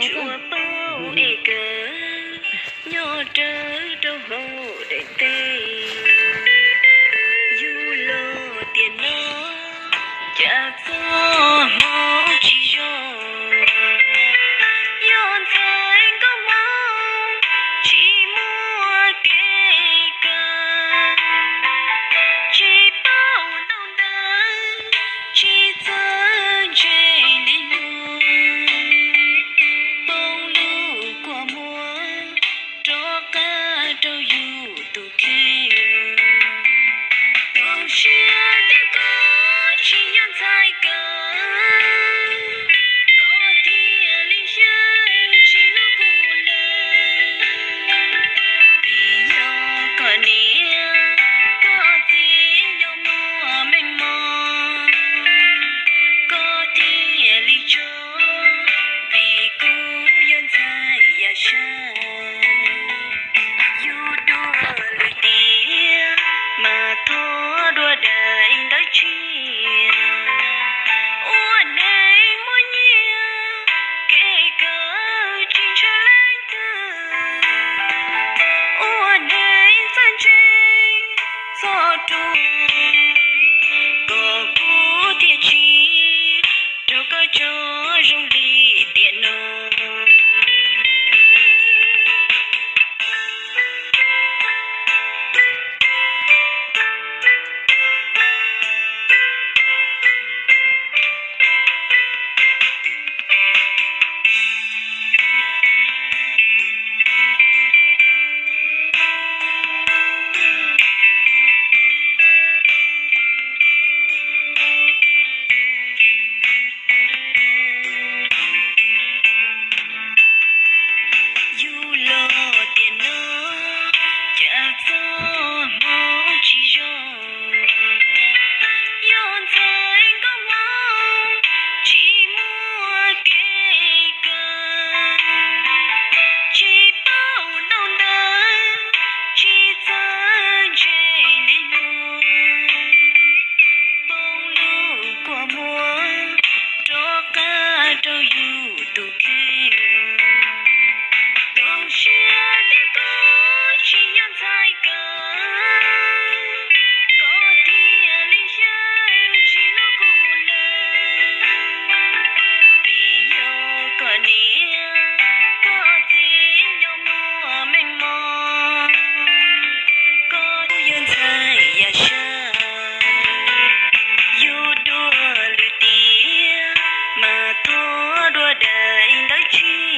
Tsuas paub es kawg nyob rawv rau hauv daim teb. Yus los tiam no cas txoj hmoov tsis zoo, yog ntxhais nkauj hmoob tsis muaj kev kawm, tsis paub ntau ntawv, tsis txawj ntse li luag, poob lub kua muag rov qab rau yus tus kheej. Tu siab tias koj tsis yog ntxhais kawm, koj thiaj li yeej tsis hlub kuv lawm. Vim yog koj niam koj txiv nyob muaj meej mom, koj thiaj li tso, vim kuv yog ntxhais yaj sab. Yus dua lwm tiam mas thov dua daim ntawv tshiab. Ua neej muaj nyiaj, kev kawm tsis ntshaw leej twg. Ua neej txawj ntse txhob ruam, kom kuv thiaj tsis rau koj tso zoo li tiam no. Yus los tiam no cas txoj hmoov tsis zoo, yog ntxhais nkauj hmoob tsis muaj kev kawm, tsis paub ntau ntawv, tsis txawj ntse li luag, poob lub kua muag rov qab rau yus tus kheej. Tu siab tias koj tsis yog ntxhais kawm, koj thiaj li yeej tsis hlub kuv lawm. Vim yog koj niam koj txiv nyob muaj meej mom, koj yog ntxhais yaj sab. Yus dua lwm tiam mas thov dua daim ntawv tshiab.